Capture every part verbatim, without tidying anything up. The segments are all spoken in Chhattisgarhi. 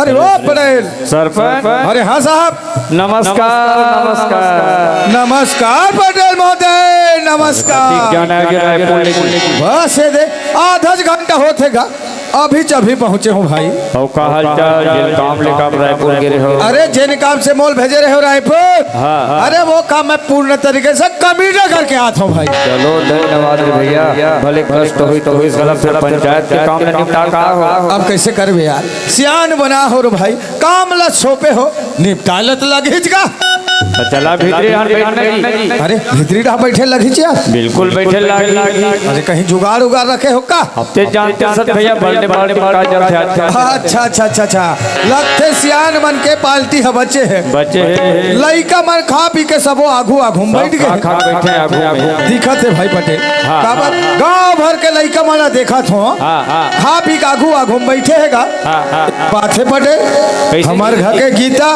अरे वाह पटेल। सरपंच। अरे हाँ साहब। नमस्कार, नमस्कार। नमस्कार पटेल महोदय, नमस्कार। ठीक, जाना है कि रायपुर लेकिन बस ये दे, आधा घंटा होत हे गा, अभी चभी पहुँचे हँव भाई। अउ का हाल चाल? जेन काम ले आप रायपुर गे रहे हो? अरे जेन काम से मोला भेजे रहे हो रायपुर। हाँ, हाँ। अरे वो काम मैं पूर्ण तरीके से कमीना करके आत हँव भाई। चलो धन्यवाद रे भैया, भले कष्ट होही त होही, साला फेर पंचायत के काम ल निपटा के आहो। अब कइसे करबे यार, सियान बने हो रे भाई, काम ल सौंपे हो, निपटाय ल त लगहीच गा। त चला भीतरी डहर बइठना जी। अरे भीतरी डहर बइठे लगहीच यार। बिल्कुल बइठे लगही। अरे कहीं जुगाड़ उगाड़ रखे हो का? अब तें जानत हस भैया, बड़े बड़े का जरूरत हे आजकल। अच्छा, अच्छा, अच्छा, अच्छा। लगथे सियान मन के पार्टी ह बचे हे। बचे हे। लइका मन खा पी के सबो आघू आघू म बइठ गे। खा, खा बइठे आघू में। दिखत हे भाई पटेल। हाँ, काबर? हाँ। गांव भर के लइका मन ला देखत हँव। हाँ, हाँ। खा पी के आघू आघू म बइठे हे गा। हाँ, हाँ, हाँ। बात हे पटेल। कइसे? हमर घर के गीता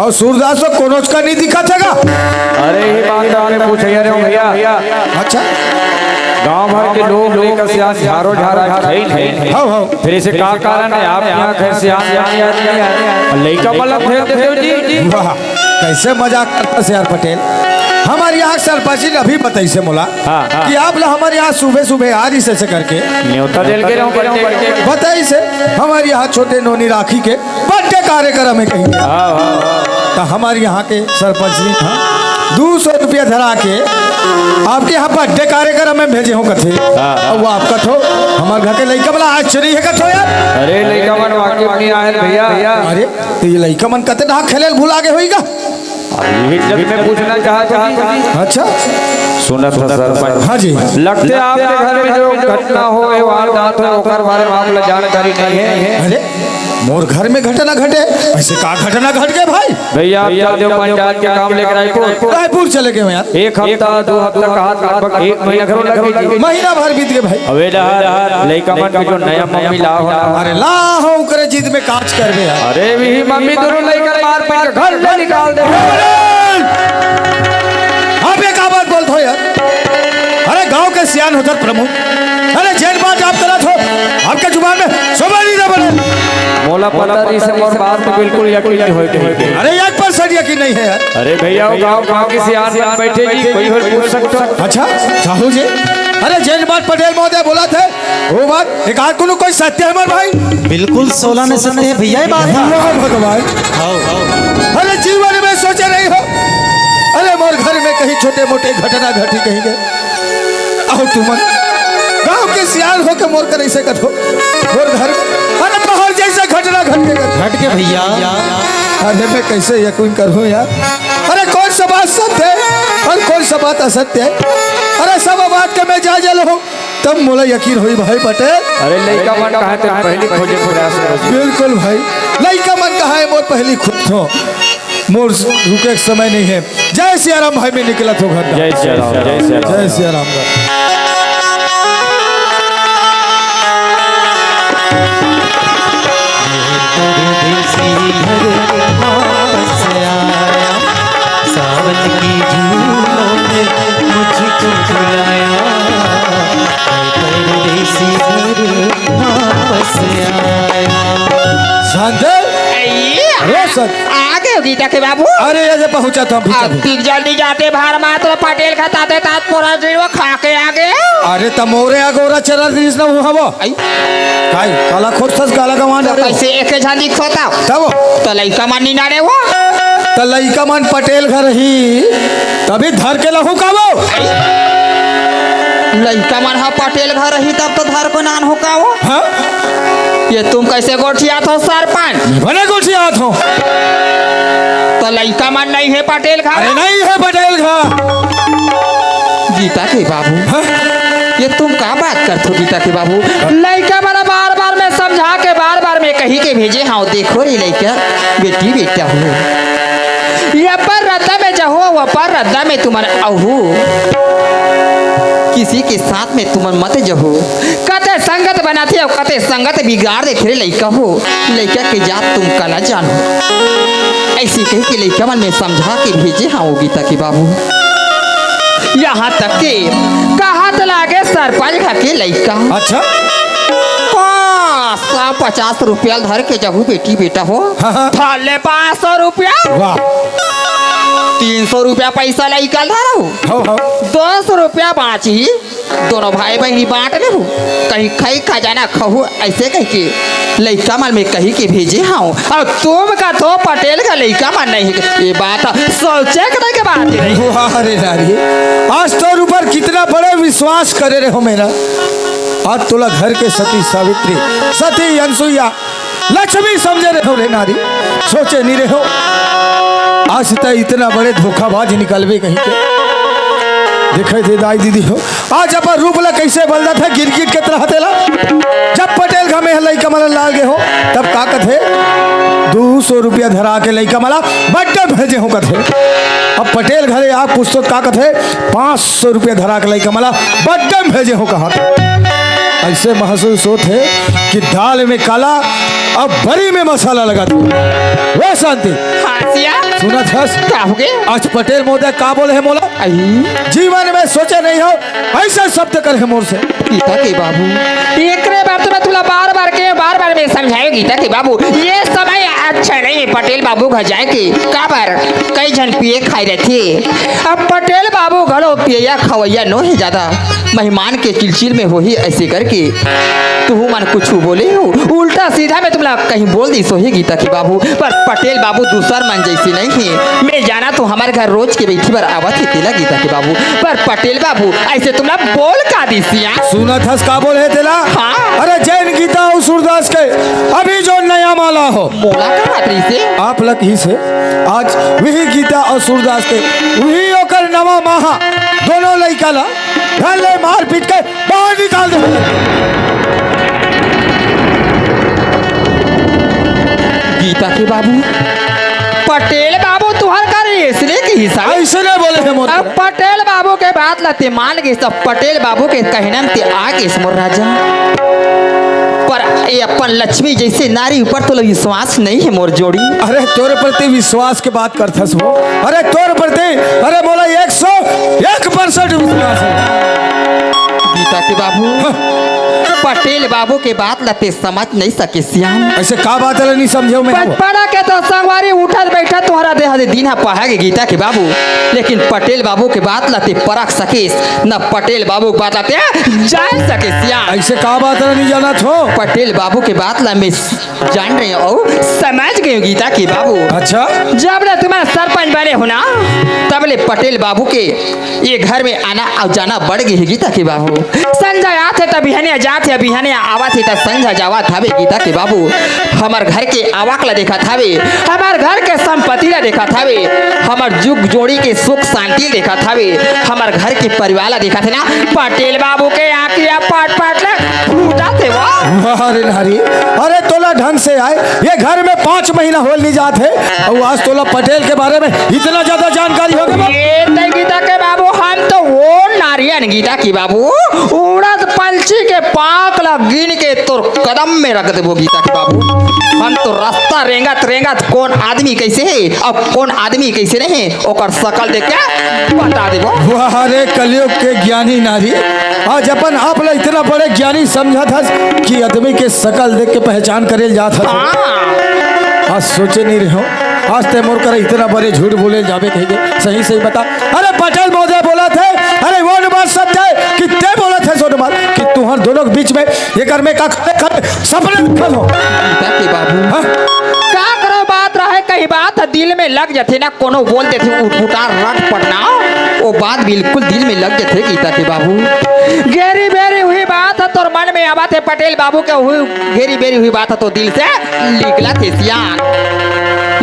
अउ सूरदास तो कोनोच करा नइ दिखत हे गा। अरे, ये बात तो हमने पूछे रहे हो भैया। अच्छा। गांव भर के लोग लेकर से आज झारो झारा खाई नहीं। हाँ, हाँ। फिर इसे का कारण है? आप यहाँ कैसे आन जाने आदमी है? लइका वाला भेज देते हो जी। वाह, कइसे मजाक करत हस यार पटेल। हमर यहाँ सरपंच जी अभी बताइस हे मोला हाँ, हाँ। कि आप ला हमर यहाँ सुबह सुबह आ रहिस हे करके। न्योता देल के रहूं, करके। बताइस हे हमर यहाँ छोटे नोनी राखी के बर्थडे कार्यक्रम हे कहिके। हाँ, हाँ, हाँ। त हमर यहाँ के सरपंच जी ह दू सौ रुपया धरा के आपके यहाँ बर्थडे कार्यक्रम में भेजे हँव कथे। हाँ, हाँ। अउ आप कथो हमर घर के लइका वाला आज चोरी हे कथो यार। अरे लइका मन वाकई में आए हे भैया। अरे त ये लइका मन कते डहर खेले ल भुला गे होही गा। अरे यही जब मैं पूछना चाहत हँव। अच्छा। सुनत हस सरपंच। हाँ जी। लगथे आपके घर में जो घटना होय, वारदात होय, ओकर बारे में आप ला जानकारी नहीं हे। अरे मोर घर में घटना घटे? अइसे का घटना घट गे भाई? भैया, आप चल देव पंचायत के काम लेके रायपुर। रायपुर चले गे हँव यार। एक हफ्ता, दो हफ्ता कहा, लगभग एक महीना घलो लगे जी। महीना भर बीत गे भाई। अबे डहर, लइका मन के जो नया मम्मी ला हो ना। अरे ला हो, ओकरे जिद में काच करबे यार। अरे वही मम्मी दोनों लइका मार पीट के घर से निकाल दे। आप ये का बात बोलत हो यार? अरे गांव के सियान हो सर प्रमुख। अरे जेन बात आप करत हो, आपके जुबान में सोबा नहीं दे बने। मोला पता नहीं से मोर बात पे बिल्कुल यकीन नहीं होय कहिके। अरे एक परसेंट यकीन नहीं हे यार। अरे भैया, वो गांव, गांव के सियान मन बइठे जी, कोई होय पूछ सकत हो। अच्छा, साहू जी। अरे जेन बात पटेल महोदय बोलत हे, वो बात एकाध कोनो कोई सत्य हे मोर भाई? बिल्कुल सोला ने सत्य हे भैया, ये बात हे। वाह भगवान। हाँ, हाँ। अरे जीवन में सोचे नहीं हो, अरे मोर घर में कहीं छोटे मोटे घटना घटी कहिके। अहो तुमन गांव के सियान होके मोर कर अइसे कथो, मोर घर में अरे पहाड़ जइसे घटना घट के घट घट के भैया। अरे मैं कइसे यकीन करहूं यार? अरे कौन सा बात सत्य हे अउ कौन सा बात असत्य हे? अरे सब बात के मैं जांच लहूं, तब मोला यकीन होही भाई पटेल। अरे लइका मन कहाँ हे, तें पहली खोजे प्रयास कर। बिल्कुल भाई, लइका मन कहाँ हे मोर पहली खोज हो। मोर रुके के समय नहीं हे। जय सिया राम भाई, मैं निकलत हँव घर। जय सिया राम, जय सिया राम। जय सिया राम। परदेसी घर वापस आया, सावन की झूलों ने मुझको बुलाया। मैं परदेसी घर वापस आया। शांति। अरे सर। आ गे हो गीता के बाबू? अरे, ये पहुंचा था अभी अब तभी। तीन जन नहीं जाते भार मात्र पटेल खताते तात पोरा जीव खा के आ गे। अरे, त मोरे अगोरा चला दिस ना हुआ वो। आई। काई, काला खोजथस, काला गंवा तो डरे हो। कइसे एक झन दिखो तब? तब? त लइका मन नहीं नाड़े वो। त लइका मन पटेल घर ही, तभी धर के लहू का वो। लइका मन ह पटेल घर ही तब तो धर को नान हो का वो। हाँ? ये तुम कइसे गोठियात हो सरपंच? मैं बने गोठियात हँव। त लइका मन नहीं हे पटेल घर? अरे नहीं हे पटेल घर। गीता के बाबू, हाँ? ये तुम का बात करत हो गीता के बाबू? लइका मन बार बार मैं समझा के, बार बार मैं कहिके भेजे हँव, देखो रे लइका, बेटी बेटा हो, ये पर रद्दा में जहो, वो पर रद्दा में तुमन अहो, किसी के साथ में तुमन मत जहो। कते संगत बनाथे अउ कते संगत बिगाड़ देथे रे लइका हो। लइका के जात तुम काला जानो। अइसे कहिके लइका मन में समझा के भेजे हँव गीता के बाबू। यहाँ तक के कहत लागे सरपंच घर के लइका। अच्छा। का सब पचास रुपया धर के जाहू बेटी बेटा हो। हाँ, हाँ। धर ले पाँच सौ रुपया। वाह। तीन सौ रुपया पैसा लइका ल धरहू। हौ, हौ। दो सौ रुपया बाँचही, दोनों भाई बहिनी बाँट लेहू। कहीं खई खजाना खहू, अइसे कहिके लइका मन में कहिके भेजे हँव। अउ तुम कथो पटेल के लइका मन नहीं हे। ये बात सोचे के नहीं के बात ही नहीं। वाह रे नारी, आज तोर ऊपर कितना बड़े विश्वास करे रहे हो मेरा। आज तोला घर के सती सावित्री, सती अनसुईया, लक्ष्मी समझे रहे हो रे नारी, सोचे नहीं रहे हो। आज तैं इतना बड़े धोखाबाज निकलबे कहिके। देखे थे दाई दीदी हो, आज अपन रूप ला कइसे बदलत हे, गिरगिट के तरह तेला। जब पटेल घर में लइका मन ला लाय गे हो, तब का कथे, दू सौ रुपया धरा के लइका मन ला बड्डे भेजे हो कथे। अब पटेल घरे आ पूछथों का कथे, पाँच सौ रुपया धरा के लइका मन ला बड्डे भेजे हो कहा। अइसे महसूस होत हे कि दाल में काला, अब बरी में मसाला लगा दे। वे शांति। हाँ सिया। सुनत हस? का होगे? आज पटेल महोदय का बोले हे मोला? अई। जीवन में सोचे नहीं हो, अइसे शब्द करे हे मोर से। गीता के बाबू, एकरे बार तो मैं तुला बार-बार के, बार-बार मैं समझायो गीता के बाबू, ये समय अच्छा नहीं हे पटेल बाबू घर जाए के। काबर? कई झन पिए खाए रहिथे। अब पटेल बाबू घलो पियइया खवइया नो हे जादा। मेहमान के चिलचिल में होही अइसे करके तुहू मन कुछु बोले हो, उल्टा सीधा में तुमला कहीं बोल दिस होही गीता के बाबू। पर पटेल बाबू दूसर मन जइसे नहीं हे। मैं जानत हँव हमर घर रोज के बइठे बर आवत हे तेला गीता के बाबू, पर पटेल बाबू अइसे तुमला बोल का दिस या? सुनत हस का बोले हे तेला? हाँ। अरे जैन गीता अउ सूरदास के अभी जो नया माला हो। मोला का बात रहिसे? आप लग ही से आज वही गीता अउ सूरदास के वही ओकर नवा माहा दोनों लइका ला धर ले मार पीट के बाहर निकाल दे। गीता के बाबू, पटेल बाबू तुहर घर इसने के हिसाब। अइसे नहीं बोले हे मोर अब पटेल बाबू के बात ला ते मान गे, सब पटेल बाबू के कहना में ते आ गे मोर राजा। पर ये अपन लक्ष्मी जइसे नारी ऊपर तोला विश्वास नहीं हे मोर जोड़ी। अरे तोरे प्रति विश्वास के बात करथस वो। अरे तोर प्रति, अरे मोला एक सौ एक percent विश्वास हे। गीता के बाबू, हाँ। पटेल बाबू के बात ला ते समझ नहीं सके सियान। अइसे का बात ला नहीं समझे मैं? बचपना के तो संगवारी उठत बइठत तोहरा देह दे दिन ह पहा गे गीता के बाबू, लेकिन पटेल बाबू के बात ला ते परख सकेस न, पटेल बाबू के बात ला ते जान सकेस सियान। अइसे का बात ला नहीं जानत हो? पटेल बाबू के बात ला मैं जान रहे हो, समझ गए हो गीता के बाबू। अच्छा। जब ले तुम्हारा सरपंच बने हो ना, तब ले पटेल बाबू के ये घर में आना अउ जाना बढ़ गे हे गीता के बाबू। संझा आत हे त बिहनिया जात हे, बिहनिया आवत हे त संझा जावत हवे गीता के बाबू। हमर घर के आवक ला देखत हवे, हमर घर के संपत्ति ला देखत हवे, हमर जुग जोड़ी के सुख शांति देखत हवे, हमर घर के परिवार ला देखत हे ना, पटेल बाबू के आँखिया पट पट ले फूटत हे वो। वाह रे नारी, अरे तोला ढंग से आय, ये घर में पाँच महीना होल नहीं जात हे, अउ आज तोला पटेल के बारे में इतना ज्यादा जानकारी हो गे। ये तय गीता के बाबू, हम तो वो नारियन गीता की बाबू, उड़द पंछी के पाँख ला गिन के तोर कदम में रख देबो गीता के बाबू। हम तो रास्ता रेंगत रेंगत कोन आदमी कइसे हे अउ कोन आदमी कइसे नहीं हे, ओकर सकल देख के बता देबो। वाह रे कलयुग के ज्ञानी नारी, आज अपन आप ला इतना बड़े ज्ञानी समझत हस कि आदमी के सकल देख के पहचान करे ल जात हस। हाँ। आज सोचे नहीं रहे हो, आज तैं मोर करा इतना बड़े झूठ बोले ल जाबे कहिके। सही सही बता। अरे पटेल महोदय बोलत हे, अरे वो बात सत्य हे कि तैं बोलत हस वो बात कि तुहर दोनों के बीच में एकर में का खड़े खड़े सपने देखत हो। गीता के बाबू। हाँ? का करो, बात रहे कहीं बात ह, दिल में लग जाथे ना, कोनो बोल देथे उठपुटार रट पटना, वो बात बिल्कुल दिल में लग जाथे गीता के बाबू। घेरी बेरी हुई बात ह तोर मन में आवत हे, पटेल बाबू के हुई घेरी बेरी हुई बात ह तो दिल से निकलत हे सियान।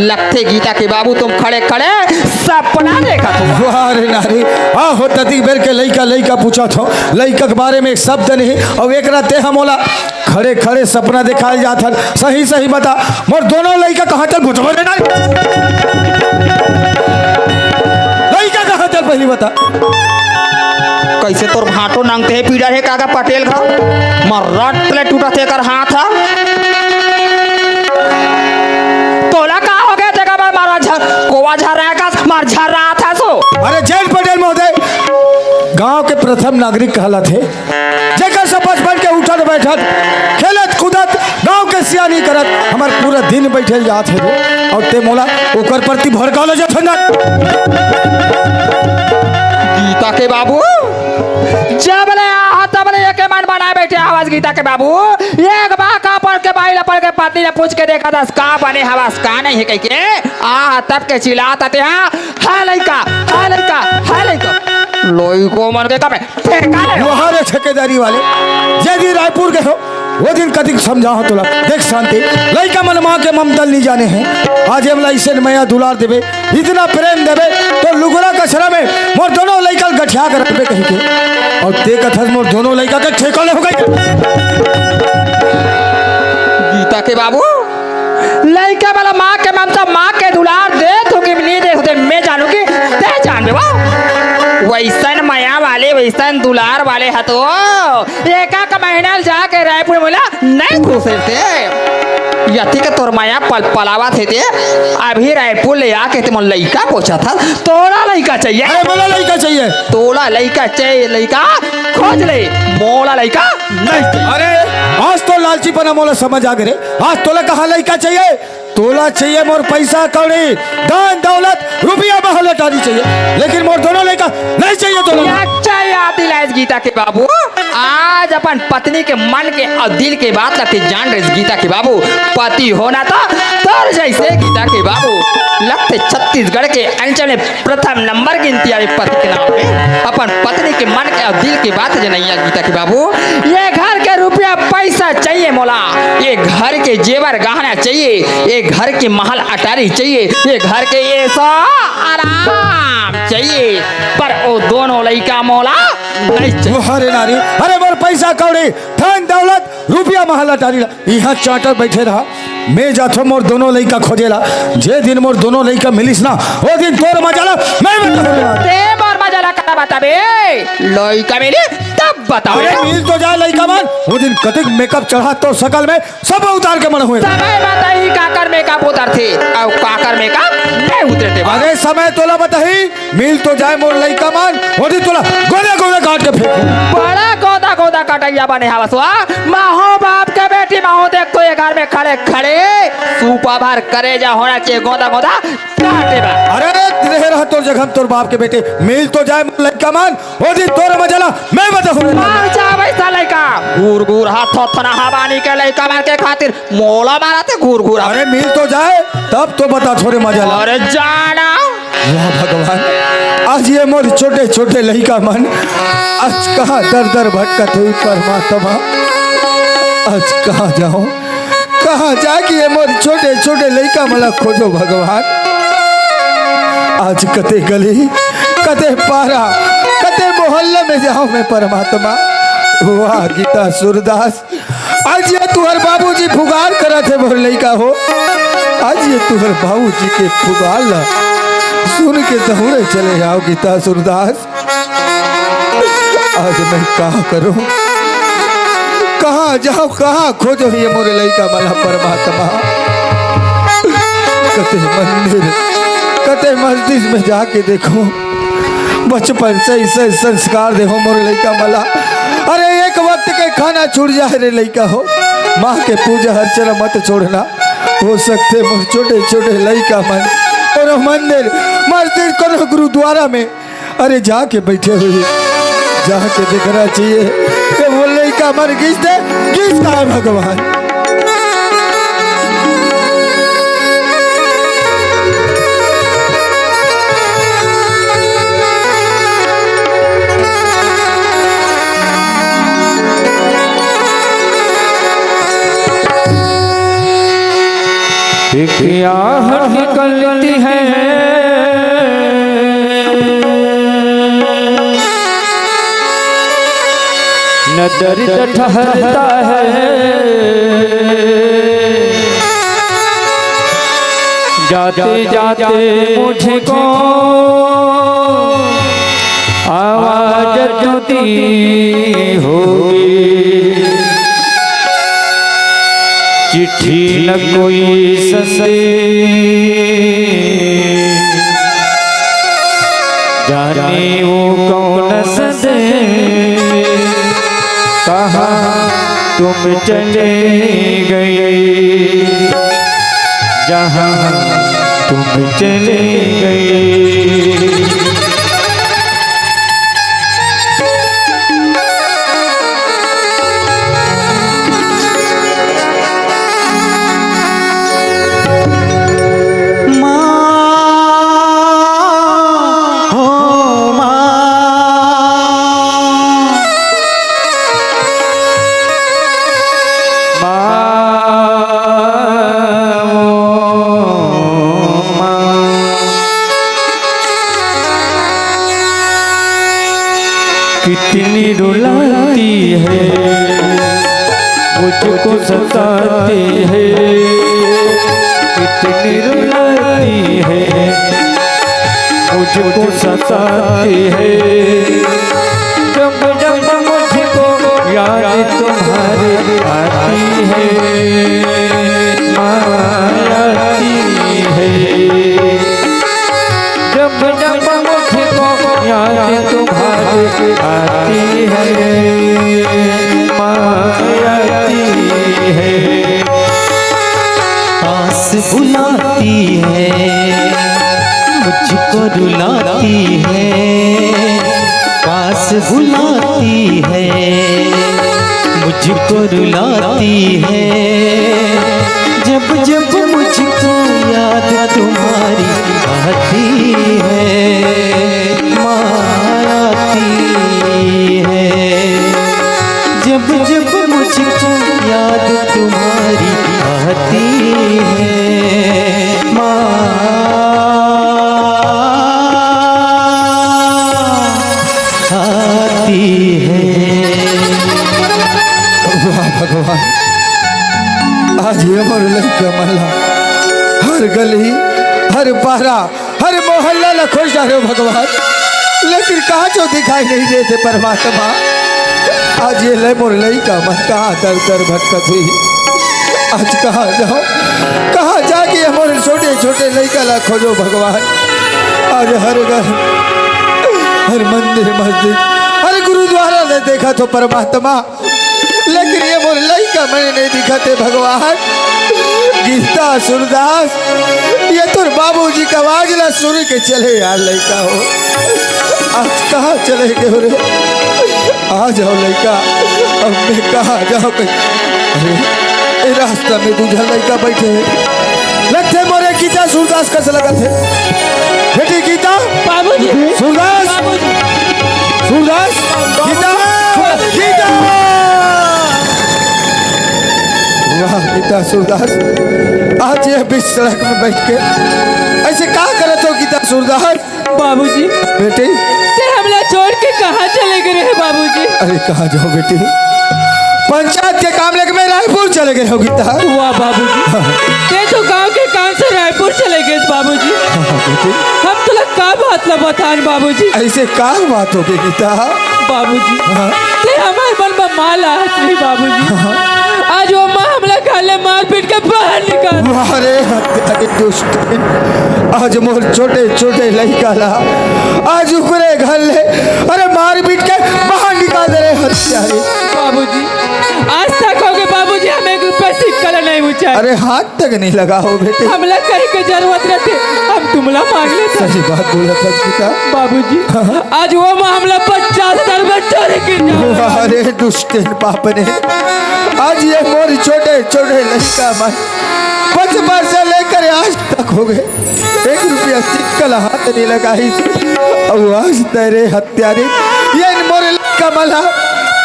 लगथे गीता के बाबू तुम खड़े खड़े सपना देखत हो। वाह रे नारी, आहो ततिक बेर के लइका लइका पूछत हो, लइका के बारे में एक शब्द नहीं, अउ एकरा तैं ह मोला खड़े खड़े सपना देखाए ल जात हन। सही सही बता, मोर दोनों लइका कहाँ चल घुटवा रे नारी? लइका कहाँ चल पहली बता। कइसे तोर भांटो नंगते हे पीड़ा हे काका पटेल का? मर रट ले टूटत हे एकर हाथ ह। तोला का हो गे तेकर बर मारा झर, कोवा झर रहा का मार झर रहा था सो। अरे जैन पटेल महोदय, गांव के प्रथम नागरिक कहलाथे, जेकर से बचपन के उठत बैठत, खेलत कूदत, गांव के नहीं करत, हमर पूरा दिन बैठे जात हे रे। अउ ते मोला ओकर प्रति भड़कावत हस ना। गीता के बाबू, जब ले आहा तब ले एके मन बनाए बैठे हवस गीता के बाबू। एक बार का अपन के बाई ला, अपन के पत्नी ला पूछ के देखत हस का बने हवस का नहीं हे कहिके। आहा तब के चिल्लात हस ते हा, हा लइका, हा लइका, हा लइका। लइको मन के कबे फेंका ले। वहाँ रे ठेकेदारी वाले, जे दिन रायपुर गए हो, वो दिन कतिक समझाहूँ तोला। देख शांति, लइका मन माँ के ममता ल नहीं जाने हे। आज हमला अइसन मया दुलार देबे, इतना प्रेम देबे, तो लुगरा कछरा में मोर दोनों लइका ल गठिया के रखबे कहिके। अउ ते कथस मोर दोनों लइका के ठेका ले हो गई। गीता के बाबू, लइका वाला माँ के ममता, माँ के दुलार देत हों कि नहीं देत हों, मैं जानूँ कि ते जानबे वो। वइसन मया वाले, वइसन दुलार वाले हस तो एक एक महीना ल जाके रायपुर मोला नहीं घुसेरते। यति के तोर मया पलपलावत हे ते, अभी रायपुर ले आके ते मोर लइका पूछत हस, तोला लइका चाहिए? अरे, मोला लइका चाहिए। तोला लइका चाहिए, लइका खोज ले, मोला लइका नहीं चाहिए। अरे, आज तो लालचीपना मोला समझ आ गे रे। आज तोला कहाँ लइका चाहिए? तोला चाहिए मोर पैसा कौड़ी, धन दौलत, रुपया महल अटारी चाहिए, लेकिन मोर दोनों लइका नहीं चाहिए तोला। अच्छा याद दिलाइस गीता के बाबू, आज अपन पत्नी के मन के अउ दिल के बात ला ते जान रेहेस गीता के बाबू। पति होना तो तोर जइसे गीता के बाबू, लगथे छत्तीसगढ़ के अंचल में प्रथम नंबर गिनती आवे पति के नाम में। अपन पत्नी के मन के अउ दिल के बात जनइया गीता के बाबू, ये घर के रुपया पैसा चाहिए मोला, ये घर के जेवर गहना चाहिए, ये घर के महल अटारी चाहिए, ये घर के ऐसा आराम चाहिए, पर वो दोनों लइका मोला नहीं चाहिए। अरे नारी, अरे मोर पैसा कौड़ी, धन दौलत, रुपया महल अटारी ला इहाँ चांटा बैठे रहा। मैं जाथों मोर दोनों लइका खोजे ला। जे दिन मोर दोनों लइका मिलिस ना, वो दिन तोर मजा ला मैं बताहूँ रे। ते मोर मजा ला का बताबे? लइका मिली तब बताबे। अरे मिल तो जाए लइका मन, वो दिन कतिक मेकअप चढ़ा तोर सकल में, सब उतार के मन हुए। समय बताही काकर मेकअप उतरथे अउ काकर मेकअप नहीं उतरथे। अरे समय तोला बताही, मिल तो जाए मोर लइका मन, वो दिन तोला गोदा गोदा काट के फेंकहूँ। बड़ा गोदा गोदा कटइया बने हवस वा। महूँ बाप के बेटी महूँ देख तो ये घर में खड़े खड़े सूपा भर करेजा होना चाहिए गोदा गोदा काटे बा। अरे रहे रहा तोर जगह तोर बाप के बेटे, मिल तो जाए मोर लइका मन, वो दिन तोर मजा ला मैं बताहूँ रे। मर जा वइसा लइका, घूर घूर हाथ थोथना हवानी के लइका मन के खातिर मोला मारथे घूर घूर। अरे मिल तो जाए तब तो बताथों रे मजा ला। अरे जाना। वाह भगवान, आज ये मोर छोटे छोटे लइका मन आज कहाँ दर दर भटकत होही परमात्मा, आज कहाँ जाहूँ, कहाँ जाके ये मोर छोटे छोटे लइका मन ला खोजों भगवान। आज कते गली, कते पारा, कते मोहल्ला में जाहूँ मैं परमात्मा। वाह गीता सूरदास, आज ये तुँहर बाबूजी पुकार करत हे मोर लइका हो, आज ये तुँहर बाबूजी के पुकार ला सुन के दौड़े चले आव गीता सूरदास। आज मैं का करूँ, कहाँ जाहूँ, कहाँ खोजों ये मोर लइका मन ला परमात्मा। कते मंदिर, कते मस्जिद में जाके देखूँ, बचपन से अइसे संस्कार देहूँ मोर लइका मन ला। अरे एक वक्त के खाना छूट जाए रे लइका हो, माँ के पूजा अर्चना मत छोड़ना। हो सकथे मोर छोटे छोटे लइका मन कोनो मंदिर मस्जिद कोनो गुरुद्वारा में अरे जाके बैठे होही, जाके देखना चाहिए कि वो लइका मन गिस ते, गिस का हे भगवान। एक आहट निकलती है न दर्द ठहरता है। जाते जाते मुझको आवाज जो दी होगी, चिट्ठी न कोई संदेश, जाने वो कौन संदेश, कहाँ तुम चले गए, जहाँ तुम चले गए। माँ हो माँ, माँ, ओ माँ। कितनी रुलाती है, मुझको सताती है, कितनी रुलाती है, मुझको सताती है। जब जब मुझको याद तुम्हारी आती है, माँ आती है। जब जब मुझको याद तुम्हारी आती है, माँ आती है। पास बुलाती है, मुझको रुलाती है, पास बुलाती है, मुझको रुलाती है। जब जब मुझको याद तुम्हारी आती है, माँ आती है। जब जब मुझको याद तुम्हारी आती है, माँ आती है। वाह भगवान, आज ये मोर लइका मन ला हर गली, हर पारा, हर मोहल्ला ला खोज डारे हो भगवान, लेकिन कहाँ जो दिखाई नहीं देते परमात्मा। आज ये ले मोर लइका मन कहाँ दर दर भटकत हुई। आज कहाँ जाओ, कहाँ जाके ये मोर छोटे छोटे लइका ला खोजो भगवान। आज हर घर, हर मंदिर मस्जिद, हर गुरुद्वारा ले देखा तो परमात्मा, लेकिन ये मोर लइका मने नहीं दिखत हे भगवान। गीता सूरदास, ये तोर बाबूजी का आवाज ला सुन के चले यार लइका हो। आज कहाँ चले गए हो रे? आ जाओ लइका, अब मैं कहाँ जाओ कहीं? अरे, ए रास्ता में दू झन लइका बैठे हैं। लगथे मोरे गीता सूरदास कस लगत हे। बेटी गीता, बाबूजी। सूरदास, बाबूजी। सूरदास, गीता, गीता। वाह गीता सूरदास, आज ये बीच सड़क में बैठ के ऐसे का करत हो गीता सूरदास? बाबूजी, बेटी। ते हमला छोड़ के कहाँ चले गए रहे बाबूजी? अरे कहाँ जाओ बेटी, पंचायत के काम लेके मैं रायपुर चले गए हो गीता। वाह बाबूजी, ते तो गांव के काम से रायपुर चले गए बाबूजी। हाँ, हाँ, बेटी। हम तुला का बात ला बतान बाबूजी? ऐसे का बात हो गई गीता? बाबूजी, हाँ। ते हमार मन में माल आहत नहीं बाबूजी। हाँ। आज वो माँ हमला घर ले मार पीट के बाहर निकाल। वाह रे हत्यारी दुष्ट, आज मोर छोटे छोटे लइका ला आज उकरे घर ले, अरे मार पीट के बाहर निकाल दे रे हत्यारी। बाबूजी, आज तक हो गए बाबूजी, हम एक रुपया सिक्का ला नहीं उछाले। अरे हाथ तक नहीं लगा हो बेटे। हमला कहीं के जरूरत रहते, हम तुमला मांग लेते। सही बात बोला था गीता। बाबूजी, हाँ, हाँ। आज वो मामला पचास साल में चोरी की जा। अरे दुष्ट पाप ने, आज ये मोर छोटे छोटे लइका मन बचपन से लेकर आज तक हो गए, एक रुपया सिक्का ला हाथ नहीं लगाई थी। और आज तेरे हत्यारी, ये मोर लइका मन ला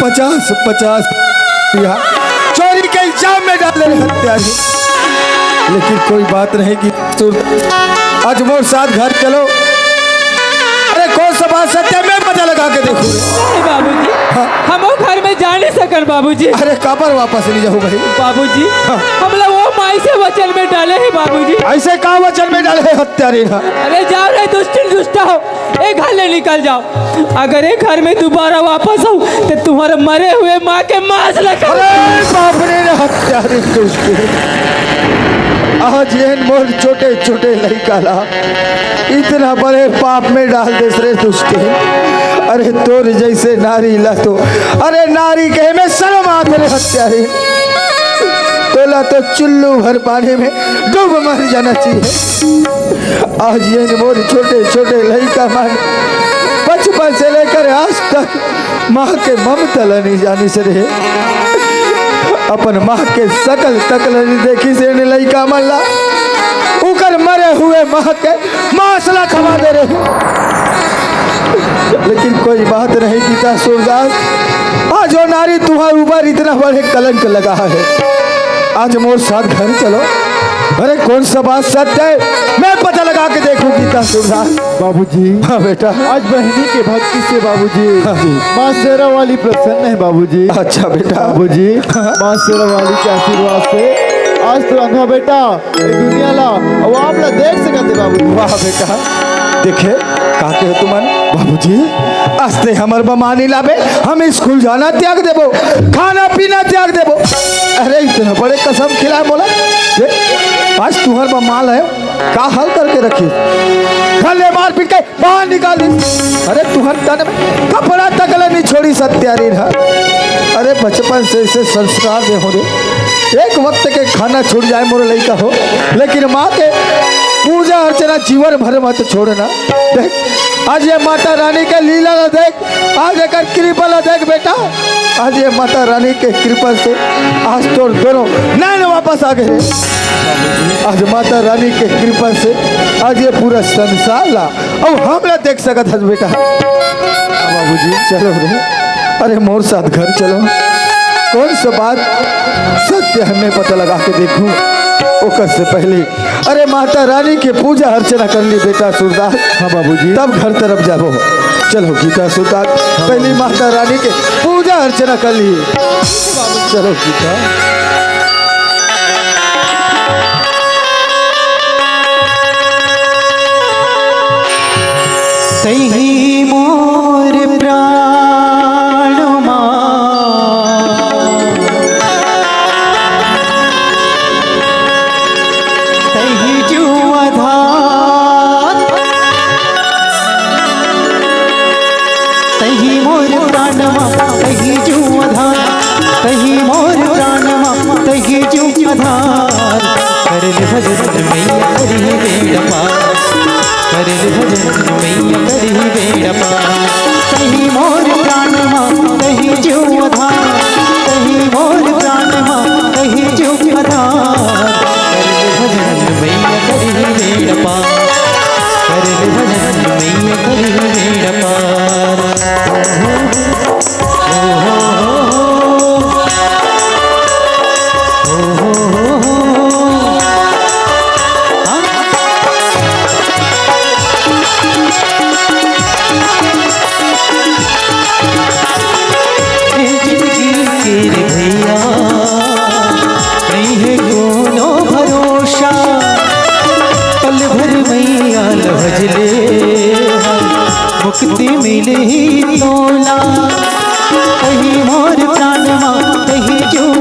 पचास पचास रुपया चोरी के इल्जाम में डाले रे हत्यारी। लेकिन कोई बात नहीं कि सुन, आज मोर साथ घर चलो। अरे कौन सा बात सत्य में पता लगा के देखो। नहीं बाबूजी, हाँ। हम वो घर में जा नहीं सकन बाबूजी। अरे काबर वापस नहीं जाओ भाई? बाबूजी, हाँ। हमला वो माई से वचन में डाले हैं बाबूजी। ऐसे का वचन में डाले हैं हत्यारी ना? अरे जाओ रे दुष्टिन दुष्टा हो, ए घर ले निकल जाओ। अगर ये घर में दोबारा वापस आऊं तो तुम्हारे मरे हुए माँ के मांस लगा। अरे बाप रे रे हत्यारी दुष्ट। आज ये मोर छोटे छोटे लइका ला इतना बड़े पाप में डाल देस रे दुष्ट। अरे तोर जइसे नारी ला तो, अरे नारी कहे में शर्म आथे रे हत्यारी। तोला तो चुल्लू भर पानी में डूब मर जाना चाहिए। आज ये मोर छोटे छोटे लइका मन बचपन से लेकर आज तक माँ के ममता ला नहीं जानिस रे। अपन माँ के सकल तक ला नहीं देखिस रे लइका मन ला। उकर मरे हुए माँ के मांस ला खवा दे रहे। लेकिन कोई बात नहीं गीता सूरदास, आज वो नारी तुम्हारे ऊपर इतना बड़े कलंक लगा है। आज मोर साथ घर चलो। अरे कौन सा बात सत्य है, मैं पता लगा के देखूं गीता सूरदास। बाबूजी। हाँ बेटा। आज बहनी के भक्ति से बाबूजी, हाँ जी। माँ शेरा वाली प्रसन्न है बाबूजी। अच्छा बेटा। बाबूजी, हाँ। माँ शेरा वाली के आशीर्वाद से आज तो अंधा बेटा ये दुनिया ला, अउ आप ला देख सकत हे बाबूजी। वाह बेटा, देखे, का कहे तुमन? बाबूजी, आज ते हमर बमान नी लाबे, हम स्कूल जाना त्याग देबो, खाना पीना त्याग देबो। अरे, इतना बड़े कसम खिलाए मोला। देख, आज तुहर बमान लाए, का हाल करके रखी? घर ले मार पीट के बाहर निकाल दिस। अरे तुहर तन में कपड़ा तक ला नहीं छोड़ी सत्यारी रहा। अरे बचपन से इसे संस्कार दे हो रे। एक वक्त के खाना छूट जाए मोर लइका हो, लेकिन माँ के पूजा अर्चना जीवन भर मत छोड़ना। देख आज ये माता रानी के लीला ला देख, आज एकर कृपा ला देख बेटा, आज ये माता रानी के कृपा से आज तोर दोनों नैन वापस आ गए। आज माता रानी के कृपा से आज ये पूरा संसार ला अउ हम ला देख सकत हस बेटा। बाबूजी। चलो रे, अरे मोर साथ घर चलो। कौन सा बात सत्य है मैं पता लगा के देखूं, ओकर से पहले अरे माता रानी के पूजा अर्चना कर ली बेटा सूरदास। हाँ बाबूजी। तब घर तरफ जाबो। चलो गीता सूरदास, पहली माता रानी के पूजा अर्चना कर ली। चलो गीता। तही मोर प्राण मा तही जीव आधार। तही मोर प्राण मा तही जीव आधार। तही मोर प्राण मा तही जीव आधार। कर ले भजन मैया करी बेड़ा पार। कर ले भजन मैया करी बेड़ा पार। तही मोर प्राण मा तही जीव आधार। तही मोर प्राण मा तही जीव आधार। कर ले भजन मैया करी बेड़ा पार। कर ले भजन मैया करी बेड़ा पार। ए जिंदगी के रे भैया, नहीं है कोनो भरोसा। पल भर मैया ल भज ले, मुक्ति मिलही तोला। तही मोर प्राण मा, तही जीव